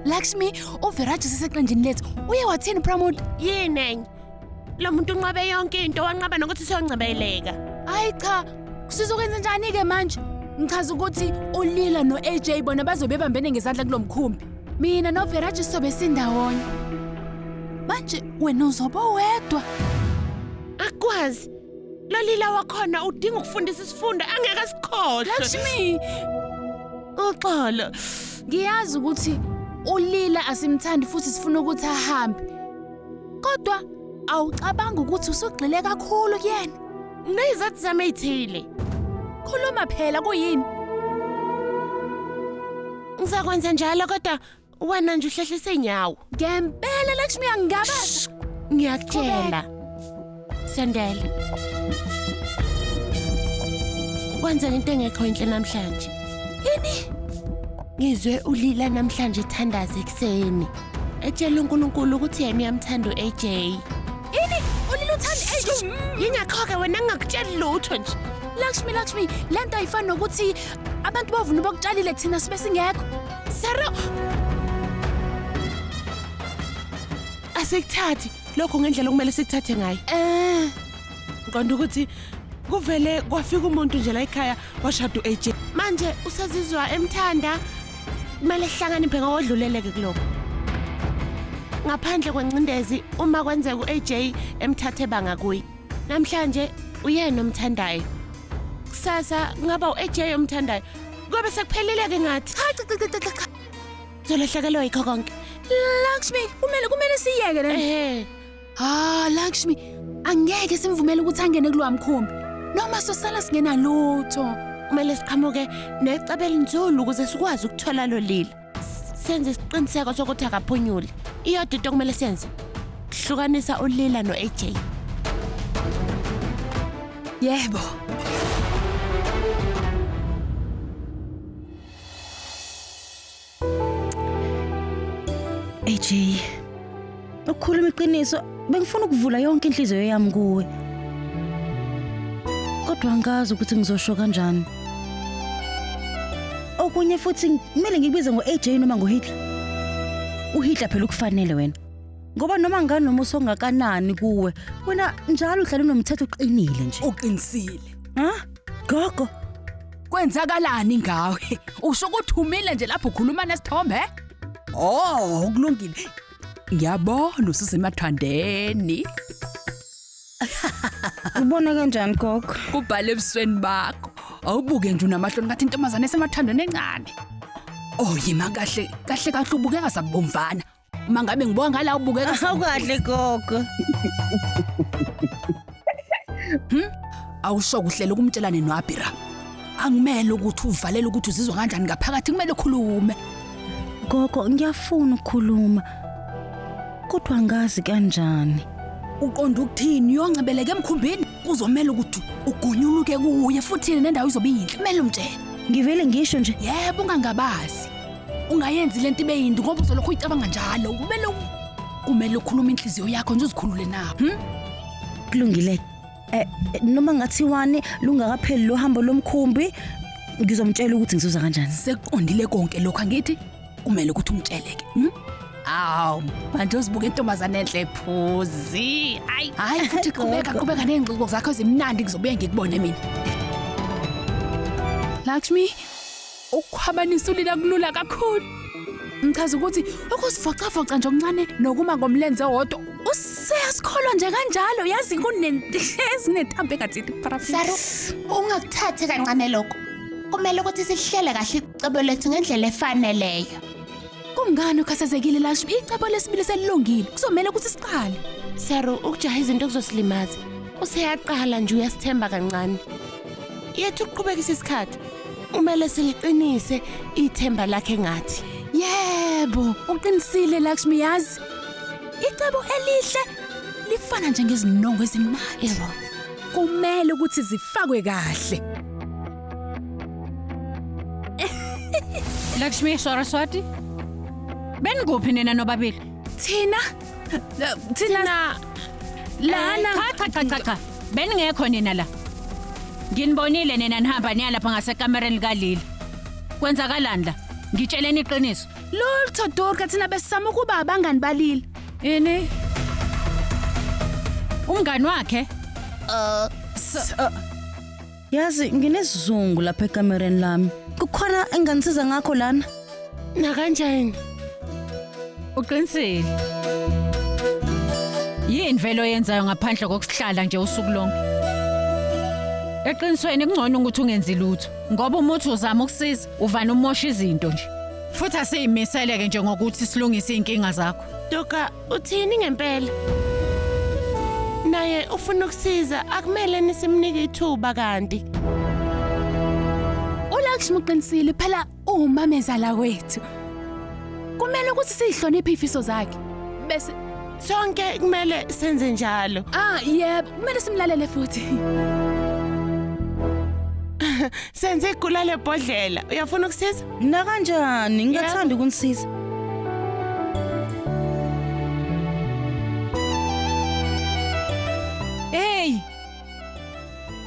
Lakshmi, uViraj useseqenjini lethu. Uye wathini Pramod? Yini enye? Lo muntu unqabe yonke into wanqaba nokuthi siyoncebeleka. Hayi cha, sizokwenza njani ke manje? Ngichaza ukuthi uLila no-AJ bona bazobe bambene ngezandla kulo mkhumbi. Mina noViraj sizobe sindawonye. Manje wena uzoba wedwa. Akwazi. Lo Lila wakhona udinga ukufundisa isifundo angeke asikhohlwe. Lakshmi, Uxolo. ngiyazi ukuthi uLila asimthandi futhi sifuna ukuthi ahambe. Kodwa awucabanga ukuthi usugxile kakhulu kuyena. Nginezizathu zami ey'thile. Khuluma phela kuyini? Ngizakwenza njalo kodwa wena nje uhlehlise inyawo. Ngempela Lakshmi angingabaza. Ngiyakutshela. Sandela. Kwenzeka into engekho inhle namhlanje. Yini? Ngizwe ulila namhlanje ethandaza ekuseni. Etshela uNkulunkulu ukuthi yena uyamthanda uAJ. Yini? Ulila uthanda AJ. Yingakho-ke wena ngingakutsheli lutho nje. Lakshmi Lakshmi, lento ayifani nokuthi abantu bavuna bakutshalile thina sibe singekho. Saro. Asikuthathi lokho ngendlela okumele sikuthathe ngayo. Eh, Ngiqonda ukuthi kuvele kwafika umuntu nje la ekhaya washada uAJ. Manje usazizwa emthanda kumele sihlakaniphe ngokwedluleleke kulokho. Ngaphandle kwencindezi uma kwenzeka uAJ emthathe banga kuye. Namhlanje uyena omthandayo. Kusasa kungaba uAJ omthandayo. Kobe sekuphelile ke ngathi. cha cha cha cha cha, cha. Zolahlekelwa yikho konke. Lakshmi, kumele kumele siyeke le. Ehhe. Ah, Lakshmi, angeke simvumele ukuthi angene kulowa mkhumbi. Noma sosala singena lutho. Kumele siqhamuke necebo elinzulu ukuze sikwazi ukuthola lo lila. Senze isiqiniseko sokuthi akaphunyuli. Iyodwa into okumele siyenze. Hlukanisa uLila no-AJ. Yebo. AJ, ukukhuluma iqiniso, bengifuna ukuvula yonke inhliziyo yami kuwe. Kodwa angazi ukuthi ngizosho kanjani. Okunye futhi kumele ngikubize ngo-AJ noma ngoHitler. UHitler phela ukufanele wena. Ngoba noma nganomusa ongakanani kuwe, wena njalo uhlala unomthetho oqinile nje. Uqinisile. Ha? Gogo, Kwenzakalani ngawe? Usho ukuthi umile nje lapho ukhuluma nesithombe? Oh, kulungile. Ngiyabona ususemathandeni. ubona kanjani gogo? Kubhale ebusweni bakho. Awubuke nje unamahloni ngathi intombazane esemathandweni encane. Oh, yima kahle, kahle kahle ubukeka sabomvana. Uma ngabe ngibonga ngala ubukeka Awukahle gogo. Awusho kuhlela ukumtshelane noAbira. Angimele ukuthi uvalele ukuthi uzizwa kanjani ngaphakathi kumele ukhulume. Gogo, ngiyafuna ukukhuluma. Kodwa angazi kanjani. Uqonda ukuthini uyoncebeleka emkhumbini? Kuzomela ukuthi ugunyuluke kuye futhi nendawo izobe iyinhle. Kumele umtshele. Ngivele ngisho nje Yebo ungangabazi. Ungayenzi lento ibe yindi ngoba uzolokhu uyicabanga njalo. Kumele kumele ukhulume inhliziyo yakho nje uzikhulule nawo. Kulungile. Noma ngathiwani lungakapheli lo hambo lomkhumbi ngizomtshela ukuthi ngizuzwa kanjani. Sekuqondile konke lokho angithi kumele ukuthi umtsheleke. Aw, manje uzibuka intombazane enhle phuzi. Hayi, hayi futhi qhubeka qhubeka nezingxoxo zakho ezimnandi ngizobuye ngikubone mina. Lakshmi, ukukhwabanisa ulila kulula kakhulu. Ngichaza ukuthi ukuzivocavoca nje okuncane nokuma ngomlenze wodwa useyasikholwa nje kanjalo yazi kunezinentambo engathi parafini. Saru, ungakuthathi kancane lokho. Kumele ukuthi sihlele kahle icebo lethu ngendlela efaneleyo. Kungani ukhathazekile Lakshmi? Icebo lesibili selilungile. Kuzomela ukuthi siqale. Saru, ukujaha izinto kuzosilimaza. Useyaqala nje uyasithemba kancane. Yethu ukuqhubekisa isikhathi. Kumele siliqinise ithemba lakhe ngathi. Yebo, uqinisile Lakshmi yazi. Icebo elihle lifana njengezinongo ezimnandi. Yebo. Kumele ukuthi zifakwe kahle. Lakshmi Saraswati. Benikuphi nina nobabili? Thina thina lana Cha cha cha cha cha. Beningekho nina la. Nginibonile nina nihamba niya lapha ngasekamereni kaLili. Kwenzakalani la? Ngitsheleni iqiniso. Lutho Durga, thina besizama ukuba abangani balile. Ini? Umngani wakhe? Yazi nginesizungu lapha ekamereni lami. Kukhona enganisiza ngakho lana? Nakanjani? Uqinisile. Yini vele oyenzayo ngaphandle kokusihlala nje usuku lonke? Eqinisweni kungcono ukuthi ungenzi lutho, ngoba umuthi uzama ukusiza, uvana umosha izinto nje. Futhi asiyimiseleke nje ngokuthi silungise inkinga zakho. Doka, uthini ngempela? Naye ufuna ukusiza, akumele nisimnike ithuba kanti. uLakshmi uqinisile phela uwumamezala wethu. Kumele ukuthi sihloniphe ifiso zakhe. Bese Sonke kumele senze njalo. Yebo, kumele simlalele futhi. Senze igula lebhodlela. Uyafuna ukusiza? Nakanjani? Ngingathanda ukunisiza. Hey!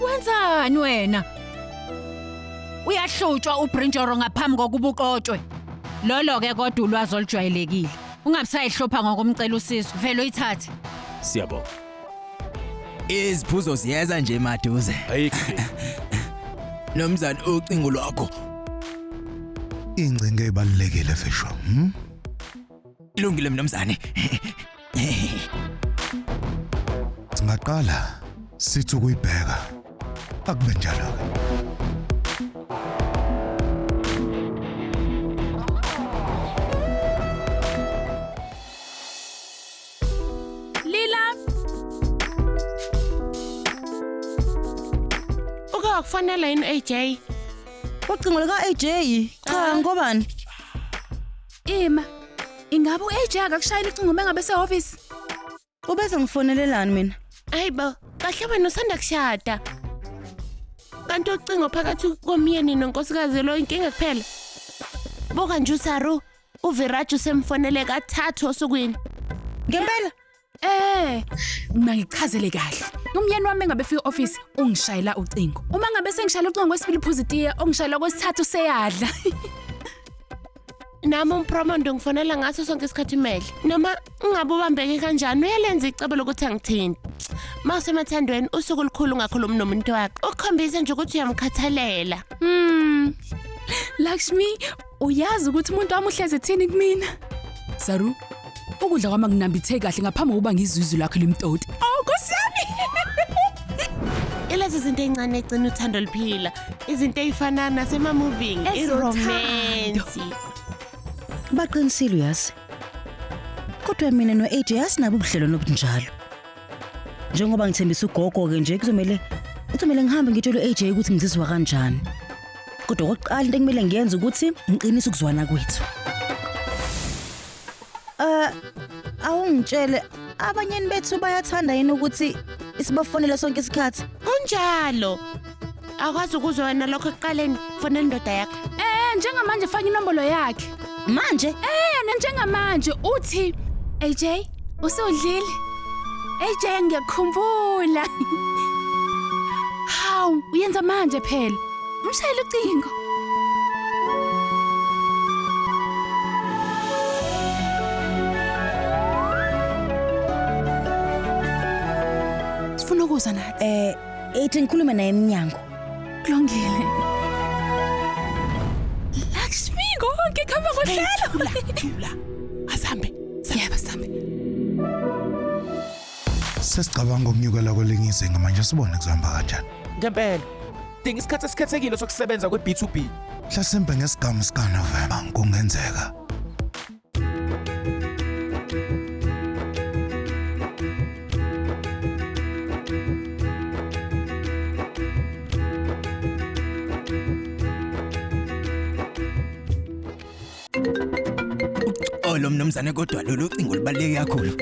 Wenzani wena? Uyahlutshwa ubrinjoro ngaphambi kokuba uqotshwe. Lolo ke kodwa ulwazi olujwayelekile. Ungabisayihlupha ngokumcela usizo, vele uyithathe. Siyabonga. Iziphuzo ziyeza nje maduze. Ayikho. Nomzana ucingo lwakho. Ingcingo ebalekile Fisho. Ilungile mnumzane. Singaqala sithi ukuyibheka. Akube njalo ke. Lila, Uke wakufonela yini AJ? Ucingo lika AJ? Cha, ngobani? Ima. Ingabe uAJ akakushayela ucingo mengabe sehoffice? Ubeze ngifonelelani mina? Hayibo, kahle wena usanda kushada. Kanti ucingo phakathi komyeni nonkosikazi lo inkinga kuphela. Buka nje uSaru, uViraj usemfonele kathathu osukwini. Ngempela? Mina ngichazele kahle. Umyeni wami engabe efika office ungishayela ucingo. Uma ngabe sengishayela ucingo kwesibili phuza itiye, ongishayela kwesithathu seyadla. Nami umpromondo ngifonela ngaso sonke isikhathi imele. Noma ngabe ubambeke kanjani uyalenza icebo lokuthi angithinte. Mawusemathandweni usuku olukhulu ungakhulumi nomuntu wakho. Ukukhombisa nje ukuthi uyamkhathalela. Lakshmi, uyazi ukuthi umuntu wami uhleze ethini kumina? Saru, ukudla kwami akunambithe kahle ngaphambi kokuba ngizwe lakho limtoti. Oh, Nkosi yami. Ilezi zinto ezincane egcina uthando liphila. Izinto ezifana nasema-moving, i-romance. Baqinisile uyazi. Kodwa mina no-AJ asinabo ubudlelwano obunjalo. Njengoba ngithembisa ugogo ke nje kuzomele ngihambe ngitshele u-AJ ukuthi ngizizwa kanjani. Kodwa okokuqala into ekumele ngiyenze ukuthi ngiqinise ukuzwana kwethu. Awungitshele abanyeni bethu bayathanda yini ukuthi sibafonele sonke isikhathi? Kunjalo. Akwazi ukuzwa wena lokho ekuqaleni, fonela indoda yakho. Njengamanje faka inombolo yakhe. Manje? Njengamanje uthi AJ usudlile. AJ ngiyakukhumbula. Hawu, uyenza manje phela. Umshayela ucingo. Sifuna ukuzwa nathi. Ethi ngikhulume naye eminyango. Kulungile. Lakshmi, konke khamba ngohlelo. Thula. Asambe. Yebo, sambe. Sesicabanga ukunyukela kwelinye izinga manje sibone kuzohamba kanjani. Ngempela. Dinga isikhathi esikhethekile sokusebenza kwe-B2B. Mhlasimbe ngesigamu sika November kungenzeka. Uxolo mnumzane kodwa lolu cingo lubaluleke kakhulu.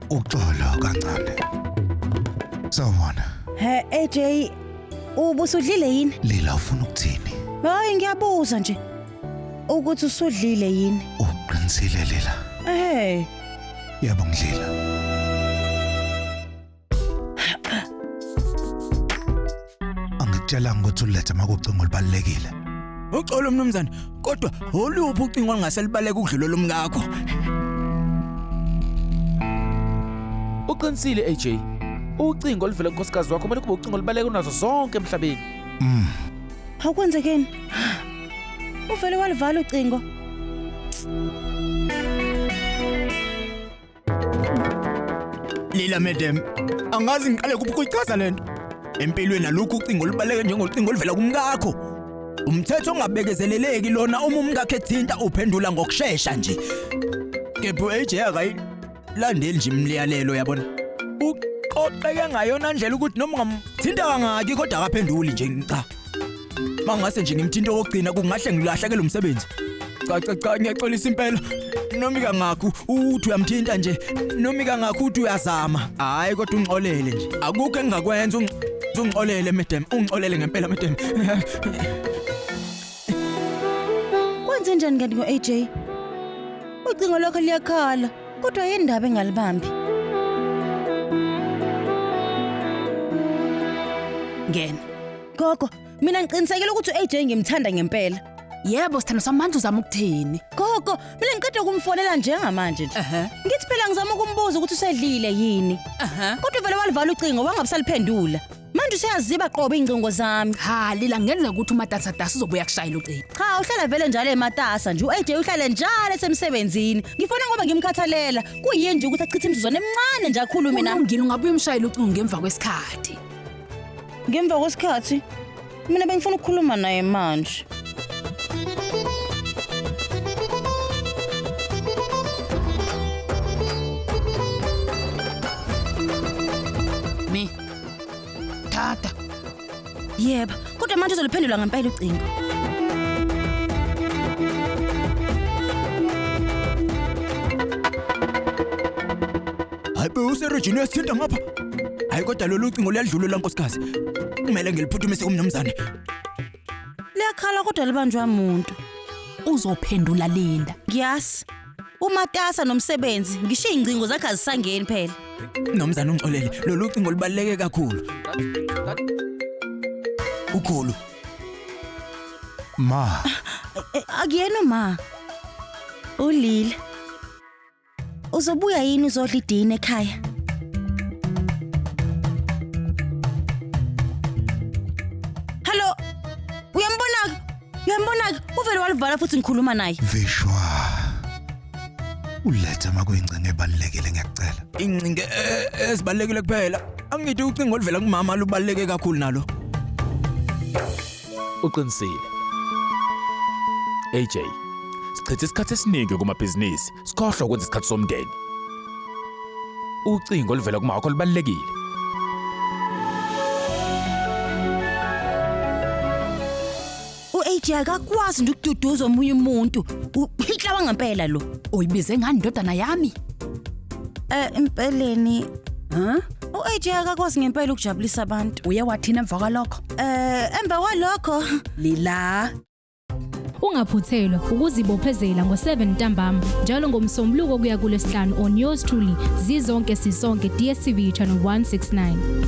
Uxolo kancane. Sawubona. He AJ, ubusudlile yini? Lila ufuna ukuthini? Hayi ngiyabuza nje. Ukuthi usudlile yini? Uqinisile Lila. Ehhe. Yebo ngidlile. Angikutshelanga ukuthi ulethe makucingo olubalulekile. Uxolo mnumzane, kodwa oluphi ucingo olungase libaleke ukudlula lomkakho? Uqinisile AJ. Ucingo oluvela kunkosikazi wakho kumele kube ucingo olubaleka unazo zonke emhlabeni. Awukwenzekeni? Uvele walivala ucingo. Lila madam, angazi ngiqale kuphi ukuyichaza lento. Empilweni alukho ucingo olubaleke njengocingo oluvela kumkakho. Umthetho ongabekezeleleki lona uma umkakhe ethinta uphendula ngokusheshsha nje. Kepha AJ akayilandeli nje imiyalelo yabona. Uqoqeke ngayona ndlela ukuthi noma ungamthinta kangaki kodwa akaphenduli nje cha. Mangase nje ngimthinta okugcina kungahle ngilahlekelwe umsebenzi. Cha cha cha ngiyaxolisa impela. Noma kangakho uthi uyamthinta nje, noma kangakho uthi uyazama. Hayi kodwa ungixolele nje. Akukho engingakwenza ungixolele madam, ungixolele ngempela madam. Kwenze njani kanti ngo-AJ? Ucingo lwakhe liyakhala, kodwa yini indaba engalibambi? Ngena. Gogo, mina ngiqinisekile ukuthi u-AJ ngimthanda ngempela. Yebo sithando sami manje uzama ukuthini? Gogo, mina ngiqeda ukumfonela njengamanje nje. Ehhe. Ngithi phela ngizama ukumbuza ukuthi usedlile yini. Ehhe. Kodwa vele walivala ucingo wangabusaliphendula. Manje useyaziba qobe ingcingo zami. Ha Lila ngenzeka ukuthi umatasatasa uzobuya kushayela ucingo. Cha, uhlala vele njalo ematasa nje. U-AJ uhlale njalo esemsebenzini. Ngifuna ngoba ngimkhathalela. Kuyini nje ukuthi achithe imizuzwana emincane nje akhulume nami. Kulungile ungabuye umshayele ucingo ngemva kwesikhathi. Ngemva kwesikhathi mina bengifuna ukukhuluma naye manje. Mi. Tata. Yebo, kodwa manje uzoliphendula ngempela ucingo. Hayi be useregini uyasithinta ngapha. Hayi kodwa lolu ucingo luyadlula nkosikazi. Kumele ngiliphuthumise kumnumzane. Liyakhala kodwa libanjwa umuntu. Uzophendula Linda. Ngiyasi. Umatasa nomsebenzi, ngisho ingcingo zakhe azisangeni phela. Mnumzane ungixolele, lolu ucingo lubaluleke kakhulu. Ukhulu. Ma, Akuyena uma. Ulila. Uzobuya yini uzodla idina ekhaya? Hello. Uyambona? Uyambona? Uvele walivala futhi ngikhuluma naye. Vishwa. Ulethe makuyingcingo ebalulekile ngiyakucela. Ingcinge ezibalulekile kuphela. Angithi ucingo oluvela kumama lubaluleke kakhulu nalo. Uqinisile. AJ, sichitha isikhathi esiningi kumabhizinisi, sikhohlwa ukwenza isikhathi somndeni. Ucingo oluvela kuma wakho lubalulekile. U-AJ akakwazi nje ukududuza omunye umuntu. Uhiklawa ngempela lo. Uyibize ngani indodana yami? Empeleni Huh? u-AJ akakwazi ngempela ukujabulisa abantu. Uye wathina emva kwalokho? Emva kwalokho Lila. Ungaphuthelwa ukuzibophezela ngo-7 ntambama njalo ngomsombuluko kuya kulesihlanu on yours truly zizonke sisonke DStv channel 169.